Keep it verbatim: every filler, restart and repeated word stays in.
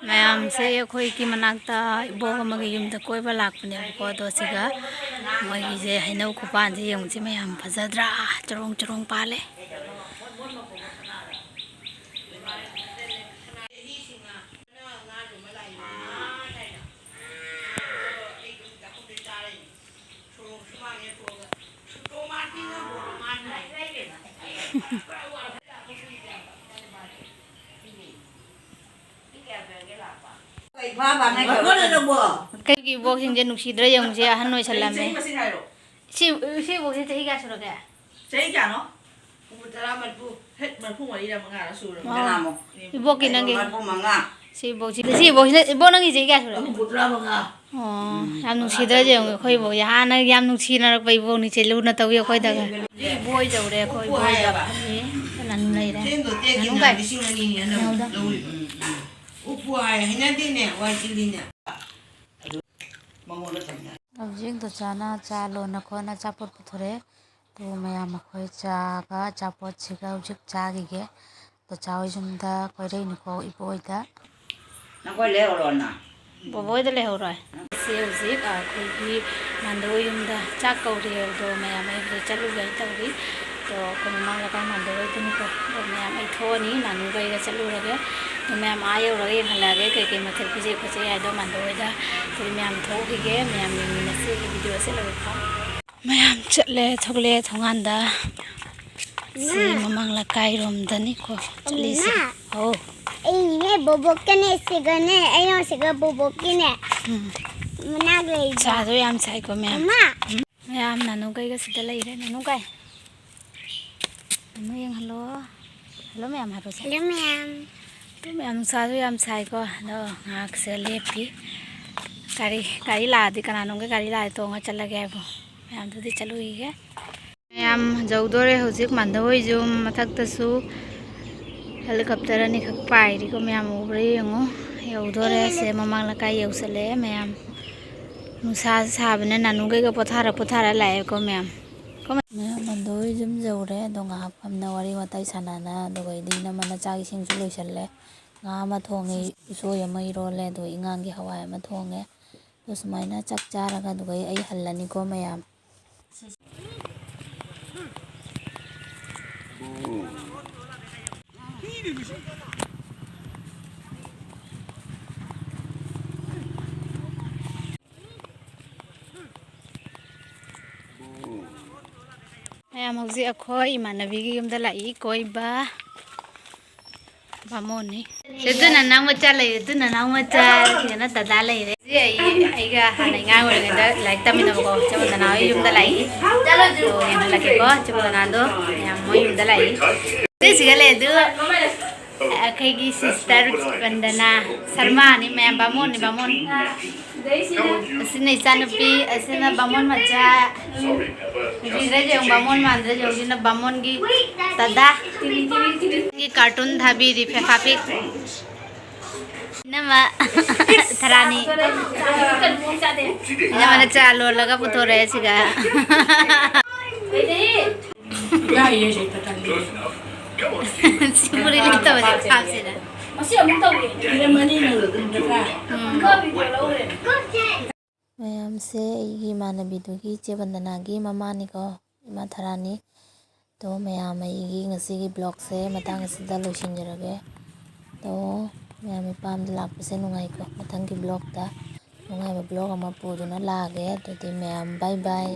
ꯃꯌꯥꯝꯁꯦ ꯑꯩꯈꯣꯏꯒꯤ ꯃꯅꯥꯛꯇ ꯏꯕꯣꯛ ꯑꯃꯒꯤ ꯌꯨꯝꯗ ꯀꯣꯏꯕ ꯂꯥꯛꯄꯅꯦꯕꯀꯣ꯫ ꯑꯗꯣ ꯁꯤꯒ ꯃꯣꯏꯒꯤꯁꯦ ꯍꯩꯅꯧ ꯈꯨꯄꯥꯟꯁꯦ ꯌꯦꯡꯉꯨꯁꯦ ꯃꯌꯥꯝ, ꯐꯖꯗ꯭ꯔꯥ? ꯆꯔꯣꯡ ꯆꯔꯣꯡ ꯄꯥꯜꯂꯦ꯫ ꯀꯩꯒꯤ ꯏꯕꯣꯛꯁꯤꯡꯁꯦ ꯅꯨꯡꯁꯤꯗ꯭ꯔꯥ ꯌꯦꯡꯉꯨꯁꯦ, ꯑꯍꯟ ꯑꯣꯏꯁꯜꯂꯝꯃꯦ꯫ ꯁꯤ, ꯁꯤ ꯏꯕꯣꯛꯁꯦ ꯆꯍꯤ ꯀꯌꯥ ꯁꯨꯔꯒꯦ? ꯆꯍꯤ ꯀꯌꯥꯅꯣ? ꯍꯨꯝꯐꯨ ꯇꯔꯥ, ꯃꯔꯤꯐꯨ, ꯍꯦꯠ, ꯃꯔꯤꯐꯨ ꯃꯔꯤꯔ ꯃꯉꯥꯔ ꯁꯨꯔꯕꯅꯦ꯫ ꯋꯥ꯫ ꯀꯅꯥꯃꯣ? ꯏꯕꯣꯛꯀꯤ ꯅꯪꯒꯤ꯫ ꯃꯔꯤꯐꯨ ꯃꯉꯥ꯫ ꯁꯤ ꯏꯕꯣꯛꯁꯤ, ꯁꯤ ꯏꯕꯣꯛꯁꯤꯅ, ꯏꯕꯣꯛ ꯅꯪꯒꯤ ꯆꯍꯤ ꯀꯌꯥ ꯁꯨꯔꯒꯦ? ꯍꯨꯝꯐꯨ ꯇꯔꯥ ꯃꯉꯥ꯫ ꯑꯣ, ꯎꯝ꯫ ꯌꯥꯝ ꯅꯨꯡꯁꯤꯗ꯭ꯔꯥ ꯌꯦꯡꯉꯨ, ꯑꯩꯈꯣꯏ ꯏꯕꯣꯛꯁꯦ ꯍꯥꯟꯅ ꯌꯥꯝ ꯅꯨꯡꯁꯤꯅꯔꯛꯄ ꯏꯕꯣꯛꯅꯤꯁꯦ, ꯂꯨꯅ ꯇꯧꯏ ꯑꯩꯈꯣꯏꯗꯒ꯫ ꯁꯤ ꯏꯕꯣꯛ ꯍꯣꯏ ꯌꯧꯔꯦ, ꯑꯩꯈꯣꯏ ꯎꯄꯨ ꯏꯕꯣꯛ ꯍꯥꯏꯌꯦꯕ꯫ ꯌꯧꯔꯦ꯫ ꯂꯥꯅꯨ ꯂꯩꯔꯦ꯫ ꯆꯦꯡꯗꯣ ꯇꯦꯛꯈꯤꯅ ꯂꯥꯅꯨ ꯀꯥꯏ? ꯂꯤꯁꯤꯡ ꯑꯅꯤꯅꯤ ꯍꯟꯗꯛ ꯂꯥꯅꯨꯗ꯫ ꯂꯧꯔꯤꯕ꯫ ꯎꯝ, ꯎꯝ꯫ ꯎꯄꯨ ꯍꯥꯏ, ꯍꯩꯅꯗꯦꯅꯦ, ꯋꯥꯏ ꯆꯤꯜꯂꯤꯅꯦ꯫ ꯃꯉꯣꯟꯗ ꯊꯝꯃꯦ꯫ ꯍꯧꯖꯤꯛ ꯗꯣꯆꯥꯅ ꯆꯥ ꯂꯣꯟꯅ ꯈꯣꯠꯅ ꯑꯆꯥꯄꯣꯠ ꯄꯨꯊꯣꯔꯛꯑꯦ꯫ ꯑꯗꯨ ꯃꯌꯥꯝ ꯑꯩꯈꯣꯏ ꯆꯥꯒ ꯑꯆꯥꯄꯣꯠꯁꯤꯒ ꯍꯧꯖꯤꯛ ꯆꯥꯈꯤꯒꯦ꯫ ꯗꯣꯆꯥ ꯍꯣꯏ ꯌꯨꯝꯗ ꯀꯣꯏꯔꯛꯏꯅꯤꯀꯣ, ꯏꯕꯣꯛ ꯍꯣꯏꯗ꯫ ꯅꯈꯣꯏ ꯂꯩꯍꯧꯔꯣꯅ꯫ ꯕꯣꯕꯣ ꯍꯣꯏꯗ ꯂꯩꯍꯧꯔꯣꯏ꯫ ꯁꯤ ꯍꯧꯖꯤꯛ, ꯑ, ꯑꯩꯈꯣꯏꯒꯤ ꯃꯥꯟꯗꯣ ꯍꯣꯏ ꯌꯨꯝꯗ ꯆꯥꯛ ꯀꯧꯔꯤ꯫ ꯑꯗꯣ ꯃꯌꯥꯝ ꯑꯩ ꯍꯧꯖꯤꯛ ꯆꯠꯂꯨꯒꯦ ꯍꯥꯏꯅ ꯇꯧꯔꯤ꯫ ꯑꯗꯣ ꯑꯩꯈꯣꯏ ꯃꯃꯥꯡ ꯂꯩꯀꯥꯏ ꯃꯥꯟꯗꯣ ꯍꯣꯏꯗꯨꯅꯤꯀꯣ꯫ ꯑꯗꯣ ꯃꯌꯥꯝ ꯑꯩ ꯊꯣꯛꯑꯅꯤ, ꯅꯥꯅꯨꯒ ꯑꯩꯒ ꯆꯠꯂꯨꯔꯒꯦ꯫ ꯑꯗꯣ ꯃꯌꯥꯝ ꯑꯥ ꯌꯧꯔꯒ ꯌꯦꯡꯍꯜꯂꯛꯑꯒꯦ ꯀꯩꯀꯩ ꯃꯊꯦꯜ ꯄꯤꯖꯩ ꯈꯣꯠꯆꯩ ꯍꯥꯏꯗꯣ ꯃꯥꯟꯗꯣ ꯍꯣꯏꯗ꯫ ꯑꯗꯨꯗꯤ ꯃꯌꯥꯝ ꯊꯣꯛꯈꯤꯒꯦ, ꯃꯌꯥꯝ ꯌꯦꯡꯃꯤꯟꯅꯁꯤ ꯑꯩꯒꯤ ꯚꯤꯗꯤꯑꯣꯁꯦ ꯂꯣꯏꯕ ꯐꯥꯎ꯫ ꯃꯌꯥꯝ ꯆꯠꯂꯦ, ꯊꯣꯛꯂꯛꯑꯦ ꯊꯣꯡꯒꯥꯟꯗ꯫ ꯁꯤ ꯃꯃꯥꯡ ꯂꯩꯀꯥꯏꯔꯣꯝꯗꯅꯤꯀꯣ ꯆꯠꯂꯤꯁꯦ꯫ ꯃꯃꯥ꯫ ꯑꯧ꯫ ꯑꯩꯅꯦ ꯕꯣꯕꯣꯛꯀꯅꯦ ꯁꯤꯒꯅꯦ, ꯑꯩꯅ ꯁꯤꯒ ꯕꯣꯕꯣꯛꯀꯤꯅꯦ꯫ ꯎꯝ꯫ ꯃꯅꯥꯛ ꯂꯩꯕ꯫ ꯁꯥꯗꯣ ꯌꯥꯝ ꯁꯥꯏꯀꯣ ꯃꯌꯥꯝ꯫ ꯃꯃꯥ꯫ ꯎꯝ꯫ ꯃꯌꯥꯝ ꯅꯥꯅꯨ ꯀꯩꯒ ꯁꯤꯗ ꯂꯩꯔꯦ꯫ ꯅꯥꯅꯨ ꯀꯥꯏ? ꯅꯥꯅꯨ ꯌꯦꯡꯍꯜꯂꯣ꯫ ꯍꯜꯂꯣ ꯃꯌꯥꯝ ꯍꯥꯏꯔꯣꯁꯦ꯫ ꯍꯜꯂꯣ ꯃꯌꯥꯝ꯫ ꯑꯗꯨ ꯃꯌꯥꯝ ꯅꯨꯡꯁꯥꯁꯨ ꯌꯥꯝ ꯁꯥꯏꯀꯣ꯫ ꯑꯗꯣ ꯉꯥꯏꯍꯥꯛꯁꯦ ꯂꯦꯞꯄꯤ꯫ ꯒꯥꯔꯤ, ꯒꯥꯔꯤ ꯂꯥꯛꯑꯗꯤ, ꯀꯅꯥꯅꯣꯝꯒꯤ ꯒꯥꯔꯤ ꯂꯥꯛꯑꯗꯤ ꯇꯣꯡꯉ ꯆꯠꯂꯒꯦ ꯍꯥꯏꯕꯨ꯫ ꯃꯌꯥꯝꯗꯨꯗꯤ ꯆꯠꯂꯨꯈꯤꯒꯦ꯫ ꯃꯌꯥꯝ ꯌꯧꯗꯣꯔꯦ ꯍꯧꯖꯤꯛ ꯃꯥꯟꯗꯣ ꯍꯣꯏ ꯌꯨꯝ ꯃꯊꯛꯇꯁꯨ꯫ ꯍꯦꯂꯤꯀꯣꯞꯇꯔ ꯑꯅꯤꯈꯛ ꯄꯥꯏꯔꯤꯀꯣ ꯃꯌꯥꯝ, ꯎꯕ꯭ꯔꯥ ꯌꯦꯡꯉꯣ꯫ ꯌꯧꯗꯣꯔꯦ, ꯁꯦ ꯃꯃꯥꯡ ꯂꯩꯀꯥꯏ ꯌꯧꯁꯜꯂꯛꯑꯦ ꯃꯌꯥꯝ꯫ ꯅꯨꯡꯁꯥ ꯁꯥꯕꯅ ꯅꯥꯅꯨꯈꯩꯒ ꯄꯣꯊꯥꯔ ꯄꯣꯊꯥꯔ ꯂꯥꯛꯑꯦꯀꯣ ꯃꯌꯥꯝ꯫ ꯃꯌꯥꯝ ꯃꯥꯟꯗꯣ ꯍꯣꯏ ꯌꯨꯝ ꯌꯧꯔꯦ꯫ ꯑꯗꯣ ꯉꯥꯏꯍꯥꯛ ꯐꯝꯅ ꯋꯥꯔꯤ ꯋꯥꯇꯥꯏ ꯁꯥꯟꯅꯅ, ꯑꯗꯨꯒ ꯑꯩꯗꯤ ꯏꯅꯝꯃꯅ ꯆꯥꯛ ꯏꯁꯤꯡꯁꯨ ꯂꯣꯏꯁꯜꯂꯦ꯫ ꯉꯥ ꯑꯃ ꯊꯣꯡꯉꯦ, ꯎꯁꯣꯏ ꯑꯃ ꯏꯔꯣꯜꯂꯦ, ꯑꯗꯨꯒ ꯏꯉꯥꯡꯒꯤ ꯍꯋꯥꯏ ꯑꯃ ꯊꯣꯡꯉꯦ꯫ ꯑꯗꯨ ꯁꯨꯃꯥꯏꯅ ꯆꯥꯛ ꯆꯥꯔꯒ ꯑꯗꯨꯒ ꯑꯩ ꯍꯜꯂꯅꯤꯀꯣ ꯃꯌꯥꯝ꯫ ꯃꯌꯥꯝ, ꯍꯧꯖꯤꯛ ꯑꯩꯈꯣꯏ ꯏꯃꯥꯟꯅꯕꯤꯒꯤ ꯌꯨꯝꯗ ꯂꯥꯛꯏ ꯀꯣꯏꯕ꯫ ꯕꯥꯃꯣꯟꯅꯤ꯫ ꯁꯤ ꯑꯗꯨꯅ ꯅꯅꯥꯎ ꯃꯆꯥ ꯂꯩꯔꯦ, ꯑꯗꯨꯅ ꯅꯅꯥꯎ ꯃꯆꯥ, ꯁꯤꯗꯅ ꯗꯗꯥ ꯂꯩꯔꯦ꯫ ꯁꯤ ꯑꯩ, ꯑꯩꯒ ꯍꯥꯟꯅ ꯑꯉꯥꯡ ꯑꯣꯏꯔꯤꯉꯩꯗ ꯂꯥꯏꯔꯤꯛ ꯇꯝꯃꯤꯟꯅꯕꯀꯣ, ꯏꯆꯦ ꯃꯟꯗꯅꯥ ꯍꯣꯏ ꯌꯨꯝꯗ ꯂꯥꯛꯏ꯫ ꯑꯗꯣ ꯌꯦꯡꯍꯜꯂꯛꯀꯦꯀꯣ, ꯏꯆꯦ ꯃꯟꯗꯅꯥꯗꯣ ꯃꯌꯥꯝ ꯃꯣꯏ ꯌꯨꯝꯗ ꯂꯥꯛꯏ꯫ ꯁꯤꯒ ꯂꯩ ꯑꯗꯨ꯫ ꯑꯩꯈꯣꯏꯒꯤ sister ꯕꯟꯗꯅꯥ ꯁꯔꯃꯥꯅꯤ, ꯃꯌꯥꯝ ꯕꯥꯃꯣꯟꯅꯤ, ꯕꯥꯃꯣꯟ꯫ ꯑꯁꯤꯅ ꯏꯆꯥꯅꯨꯄꯤ, ꯑꯁꯤꯅ ꯕꯥꯃꯣꯟ ꯃꯆꯥ꯫ ꯅꯨꯄꯤꯗ ꯌꯦꯡꯉꯨ, ꯕꯥꯃꯣꯟ ꯃꯥꯟꯗ꯭ꯔꯥ ꯌꯦꯡꯉꯨ, ꯁꯤꯅ ꯕꯥꯃꯣꯟꯒꯤ ꯗꯗꯥ꯫ ꯒꯤ cartoon ꯊꯥꯕꯤꯔꯤ, ꯐꯦꯐꯥ ꯄꯤꯛ꯫ ꯏꯅꯝꯃ ꯊꯔꯥꯅꯤ꯫ ꯏꯅꯝꯃꯅ ꯆꯥ ꯂꯣꯜꯂꯒ ꯄꯨꯊꯣꯔꯛꯑꯦ ꯁꯤꯒ꯫ ꯁꯤ ꯐꯨꯔꯤꯠ ꯂꯤꯠꯇꯕꯁꯦ ꯈꯥꯝꯁꯤꯔ? ꯃꯁꯤ ꯑꯃꯨꯛ ꯇꯧꯒꯦ꯫ ꯄꯤꯔꯝꯃꯅꯤ ꯅꯪ ꯅꯠꯇ꯭ꯔꯥ? ꯎꯝ꯫ ꯃꯌꯥꯝꯁꯦ ꯑꯩꯒꯤ ꯏꯃꯥꯟꯅꯕꯤꯗꯨꯒꯤ ꯏꯆꯦ ꯕꯟꯗꯅꯥꯒꯤ ꯃꯃꯥꯅꯤꯀꯣ, ꯏꯃꯥ ꯊꯔꯥꯅꯤ꯫ ꯑꯗꯣ ꯃꯌꯥꯝ, ꯑꯩꯒꯤ ꯉꯁꯤꯒꯤ vlogꯁꯦ ꯃꯇꯥꯡ ꯑꯁꯤꯗ ꯂꯣꯏꯁꯤꯟꯖꯔꯒꯦ꯫ ꯑꯗꯣ ꯃꯌꯥꯝ ꯃꯤꯄꯥꯝꯗ ꯂꯥꯛꯄꯁꯦ ꯅꯨꯡꯉꯥꯏꯀꯣ꯫ ꯃꯊꯪꯒꯤ vlogꯇ ꯅꯨꯡꯉꯥꯏꯕ vlog ꯑꯃ ꯄꯨꯗꯨꯅ ꯂꯥꯛꯑꯒꯦ꯫ ꯑꯗꯨꯗꯤ ꯃꯌꯥꯝ bye bye꯫